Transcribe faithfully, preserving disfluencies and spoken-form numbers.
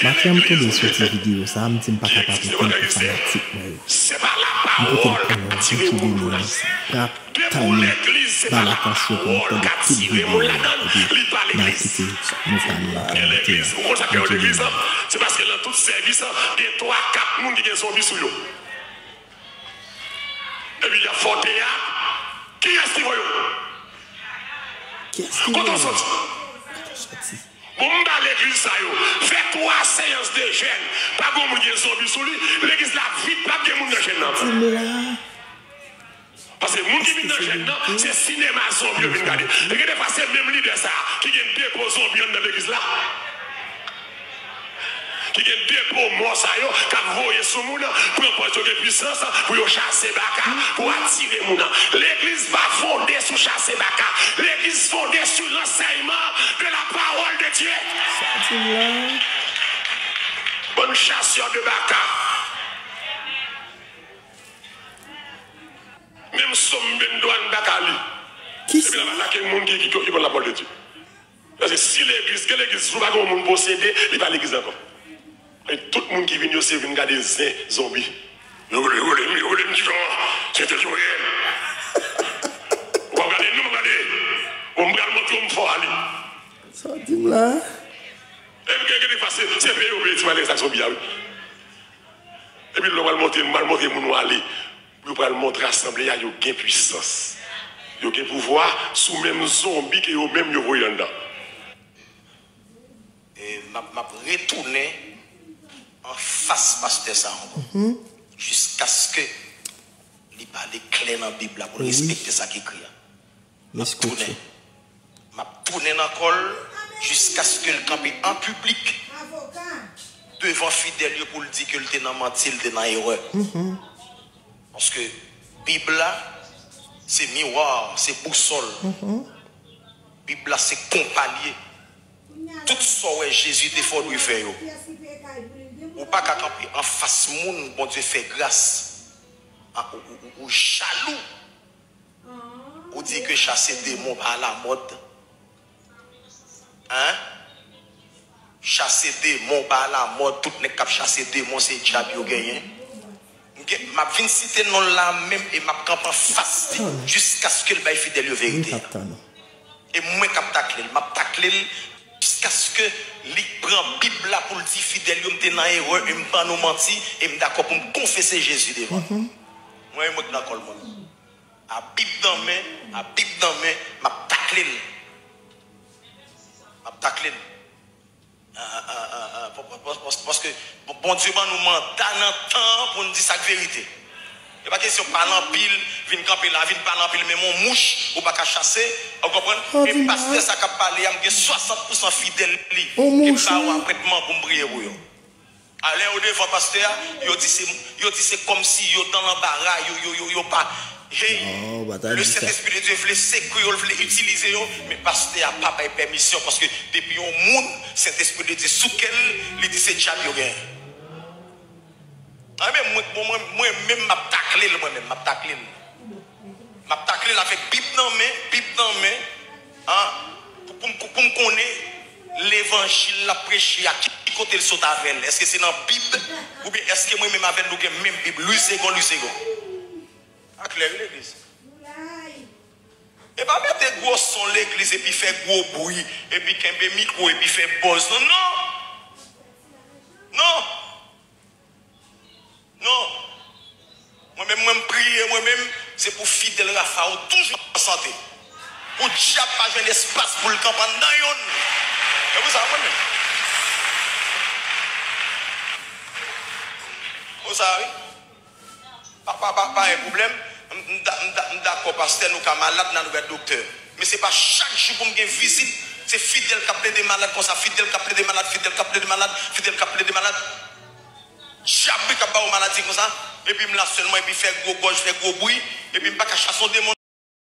Maten an m tonbe sou ti videyo sa a, m di m pa ka pa pote l pou fanatik mwen yo. M pote l pou nou, Bondye beni nou. Prap, Tani, Balakans yo pou nou tande tout videyo yo. Epi n a kite nou fanatik yo an kòmantè a. Bondye beni nou. Se paske nan tout sèvis, gen twa, kat moun ki gen zonbi sou yo. Epi y ap fè w teyat. Kiyès ki voye w? Kiyès ki voye w? Kote w soti? Kote w soti? Bon, m ba legliz sa yo, fè twa seyans de jèn, pa gen moun gen zonbi sou li, legliz la vid, p ap gen moun nan jèn nan ankò. Paske moun ki vin nan jèn nan, se sinema zonbi yo vin gade. E gen defwa se menm lidè sa a ki gen depo zonbi anndan legliz la. Ki gen depo mò sa yo k ap voye sou moun, pran pòz yo gen pwisans pou yo chase baka, pou atire moun. Legliz pa fonde sou chase baka. Legliz fonde sou lansèyman de la parole de Dieu. Sa di m la. Bann chasè de baka. Menm sòm m pa gen dwa n baka li. Epi l ap atake moun ki, ki, ki konn lapawòl de Dye. Paske si legliz, gen legliz, si w pa gen yon moun posede, li pa legliz ankò. E tout moun ki vin yo, se vin gade zen, zonbi. Yo rele, yo rele m, yo rele m ditan, se tèt yo reyèl. Ou pa gade, non, m gade. Bon, m pral montre w m fò a li. Sa w di m la? E gen, gen defwa, se, se peye yo peye ti malere sa k zonbi a, wi. Epi lè w pral montre, m pral montre moun ou ale. Yo pral montre asanble a yo gen pwisans. Yo gen pouvwa sou menm zonbi ke yo menm yo voye anndan. E m ap, m ap retounen anfas pastè sa a ankò. Jiskaske li pale klè nan Bib la pou l respekte sa k ekri a. M ap tounen. M ap tounen nan kò l jiskaske l kanpe an piblik devan fidèl yo pou l di ke l te nan manti, l te nan erè. Paske Bib la, se miwa, se bousòl. Bib la, se konpa l ye. Tout sa w wè Jezi te fè w dwe fè yo. Ou pa ka kanpe anfas moun Bondye fè gras. A, ou, ou, ou, ou jalou. Ou di ke chase demon pa alamòd. Hein? Chase demon pa alamòd, tout nèg k ap chase demon se dyab yo genyen. M gen, m ap vin site non l la menm e m ap kanpe anfas li jiskaske l bay fidèl yo verite a. E mwen k ap takle l, m ap takle l jiskaske li pran Bib la pou l di fidèl yo m te nan erè e m ban nou manti e m dakò pou m konfese Jezi devan nou. Mwen e mwen k nan kò l mwen menm. A Bib nan men, a Bib nan men, m ap takle l. M ap takle l. A, a, a, a, a, pa, pa, pa, pa, paske Bon, Bondye ban nou manda nan tan an pou n di sa k verite. E pa kesyon pale anpil, vin kanpe la, vin pale anpil, menm yon mouch ou pa ka chase, ou konprann? E pastè sa k ap pale a, m gen swasant pousan fidèl li ke m ba yo apwentman pou m priye pou yo. Alè yo devan pastè a, yo di se, yo di se kòmsi yo nan lanbara, yo, yo, yo, yo pa, hey, le Sentespri de Dye vle sekwe yo, l vle itilize yo, men pastè a pa bay pèmisyon, paske depi yon moun, Sentespri de Dye sou kè l, li di se dyab yo genyen. Anben, mwen, bon, mwen, mwen menm, m ap takle l, mwen menm, m ap takle l. M ap takle l avèk Bib nan men, Bib nan men, an, pou, pou, pou, pou m konnen levanjil l ap preche a, ki kote l sot avè l. Èske se nan Bib, oubyen èske mwen menm avè l, nou gen menm Bib? Luisegon, Luisegon. A klè, wi, legliz. E pa mete gwo son legliz epi fè gwo bri, epi kenbe mikwo, epi fè buzz, non, non. Non. Non. Mwen menm, mwen, m priye, mwen menm, se pou fidèl Rafa yo toujou an sante. Pou dyab pa jwenn espas pou l kanpe anndan youn. Se pou sa, mwen menm. Pou sa, wi. Pa, pa, pa, pa gen pwoblèm. M, m da-, m da-, m dakò, pastè, nou ka malad, n al wè doktè. Men se pa chak jou pou m gen vizit, se fidèl k ap plede malad konsa, fidèl k ap plede malad, fidèl k ap plede malad, fidèl k ap plede malad. Dyab wi k ap ba w maladi konsa, epi m la sèlman, epi fè gwo gòj, fè gwo bri, epi m pa ka chase yon demon